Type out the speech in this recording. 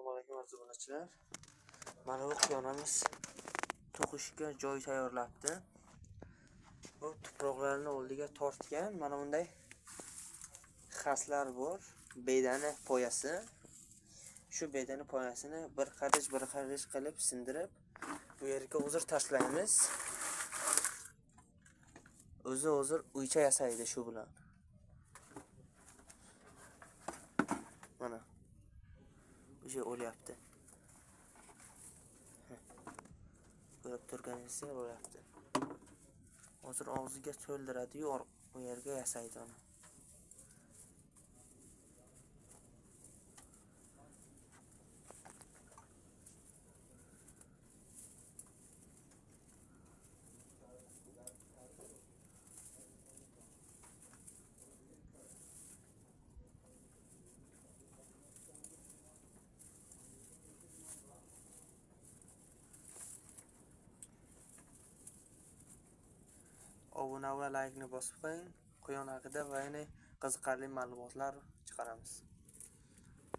Assalomu alaykum aziz obunachilar. Mana bu quyonimiz tug'ishga joy tayyorlabdi. Bu tuproqlarni oldiga tortgan mana bunday xaslar bor. Bedani poyasi. Shu bedani poyasini bir qarich bir qarich qilib sindirib bu yerga hozir tashlaymiz. O'zi hozir uycha yasaydi shu bilan. Mana o'sha o'lyapti. Ko'rib turganingizdek bo'lyapti. Hozir og'ziga to'ldiradi-yu, u yerga yasaydi uni. Obuna va laykni bosib qo'ying. Quyon haqida va yana qiziqarli ma'lumotlar chiqaramiz.